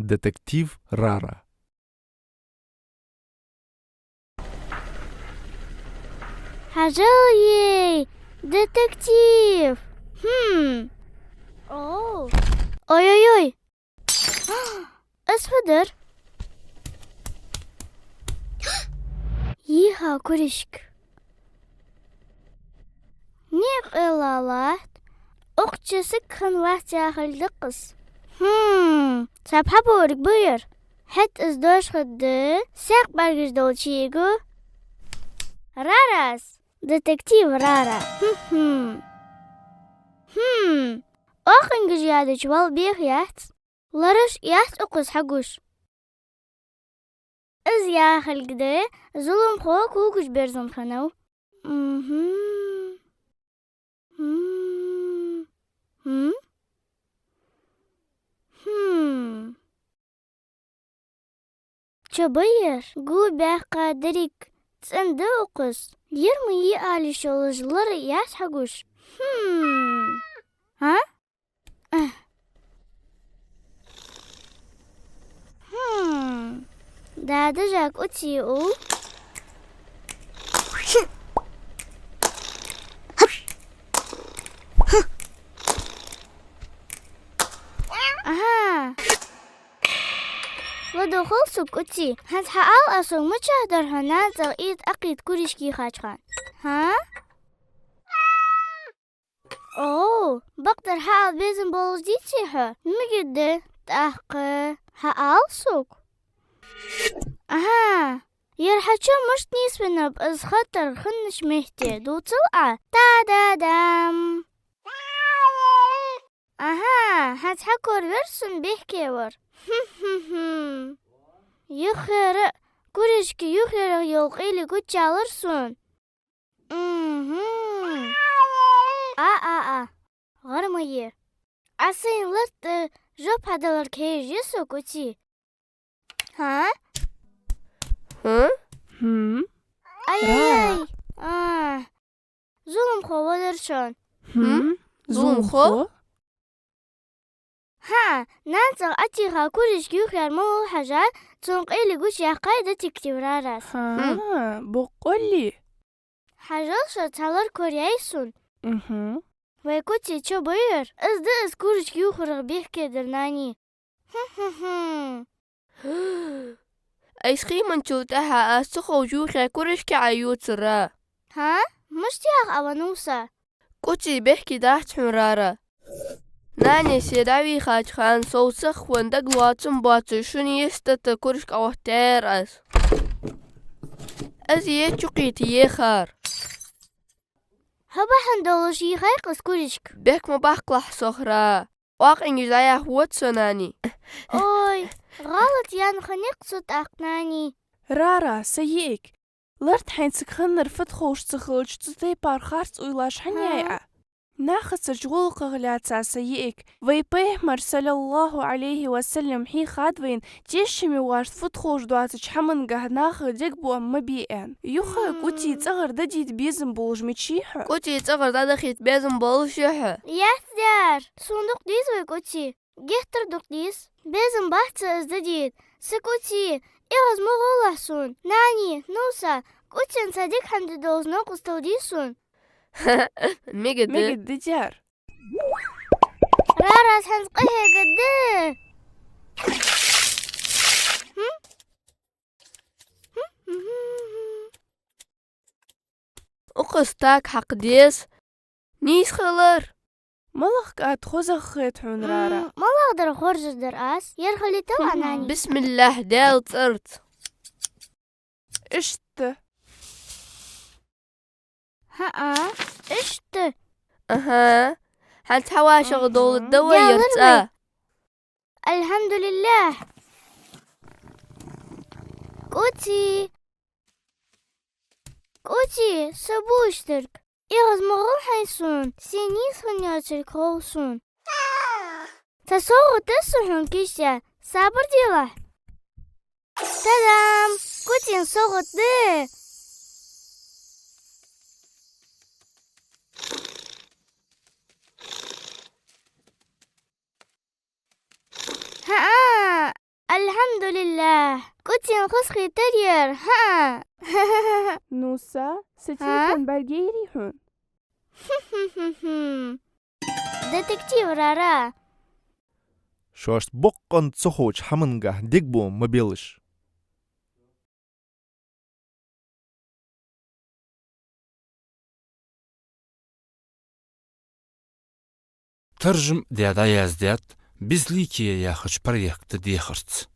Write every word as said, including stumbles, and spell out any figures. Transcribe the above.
Детектив Рара. Хьажал, ей, детектив! Хм. О. Ой-ой-ой. Из фу дар? Йиха куришка. Никъ ала латт, укх чу саг хиннавац яхилга да-кх из. Хм, цхьа пхьа борг ба ер. ХӀаьта из дош хадда, саькх бӀаргаш долча йиӀиг. Рарас, детектив Рара. Хм-хм. Хм, оакъингаш ядача вала беха яц. Лараш яц укхаза хьагуш. Из яхилга да зуламхо когаш берзан хиннав. Мгм. Мм. Хм? Хм. Чо ба ер? Го баьккха деррига цӀена да укхаза. Ер ма йий ала йиш йолаш лар яц хьагуш. Хм. А? Хм. Да, дажа кӀоций ул. Аха. Ладувгӏал сога, кӀоций. ХӀанз хьаала Ӏа сога, мичахь дар хьо нанацӀагӀа итт акхийта куришка йийхача хана? ХӀа? О, бакъдар хьаала безам болаш дийций хьо? Мегаргда, тӀаккха хьаала сога. Аха, ер хьа чо мишта нийсвеннаб из хаттар хиннача метте, дувцал Ӏа? Та-да-дам! Аха, хӀанз хьакораваьр сона бехке вар. Хм-хм-хм. Юххера, куришка юххерагӀа йола къайле гучаялар сона. Мгм. А-а-а. ГӀар ма е. Ӏа сайна лартӀа жоп хьадаларга хьежа я со, кӀоций. ХӀа? ХӀа? Хм? Ай-яй-яй. Рара. А. Зуламхо валар шоана. Хм? Хм? Зуламхо? Зуламхо? ХӀа, нанацӀагӀа Ӏатеха куришка юхаяр малав хьажа, цун къайле гучаяккхай детектив Рарас. ХӀа, хм, боккъали? Хьажал шо, цхьа лар кораяьй сона. Мгм. Вай, кӀоций, чо ба ер? Из да из куришка юхарагӀа бехке дар, нани. Хм-хм-хм. Айса хий мича тӀехьа аз ца ховш юхаяь куришка Ӏа ювцар. ХӀа? Мишта яха Ӏа, ва Нувса? КӀоций, бехке дац хьона, Рара. Нани се дӀавийхача хана сов сахван дагалоацам боацаш, шун йистата куришка Ӏаоттаяьяр аз. Из е чукхийта ехар. ХӀа, бахьан долаш йийхай-кх из куришка. Бехк ма баккхалахь сох, Ра. Оакъингаш дӀаяха вода со, нани. Ой, гӀалат яьнна хиннай-кх со тӀаккха, нани. Рара, са йиӀиг. ЛартӀа хьайна саг хиннар фуд ховш ца хилча, цу тайпара харц уйлаш хӀана яьй Ӏа? Нахацарча гӀулакхах лаьца, са йиӀиг. Вай Пайхамара, саллаллахӀу Ӏалайхи ва саллам, хьийхад вайна, тешаме воашта фуд ховш доацача хӀамангахьа нахах дегабоам ма бе аьнна. Юха, кӀоций, цӀагӀара дӀадийта безам болаш мичай хьо? КӀоций, цӀагӀара дӀадахийта безам болаш я хьо? Яц, дер. Сона дукха деза, вай, кӀоций. Геттара дукха деза. Безам бац са из дӀадийта. Са кӀоций, эгӀаз ма гӀолахь сона. Нани, Нувса, кӀоцийна цхьа дика хӀама де долаш новкъостал дий сона? Мегаргда. Мегаргда, дер. Рарас хӀанз къахьегаргда. Хм? Укхаза таг хьакха деза. Нийса хилар. МалагӀа кӀад хозагӀа хет хьона, Рара? М, малагӀа дар хоржаргдар аз? Ер хилийтал Ӏа, нани. Бисмиллахь, Даьла цӀерца. Иштта. ХӀаа, иштта. Аха. ХӀанз хьа вӀашагӀдовларгда вай ер цӀа. Алхьамдулиллахь. КӀоций. КӀоций, са бувш дерг. ЭгӀаз ма гӀолахь сона, се нийса хинна йоацилга хов сона. Цхьа совгӀат да са хьона кийчдаь, сабар делахь. Та-дам! КӀоцийна совгӀат да! ХӀаа! Алхьамдулиллахь. Куцин хоза хетар ер, хӀаа. Ну, са, са телефон бӀаргаяйрий хьона? Детектив Рара. Шоашта боккъонца ца ховча хӀамангахь дегабуам ма белаш. Таржам даь дӀаяздаьд «Безликие» яхача проекта дехарца.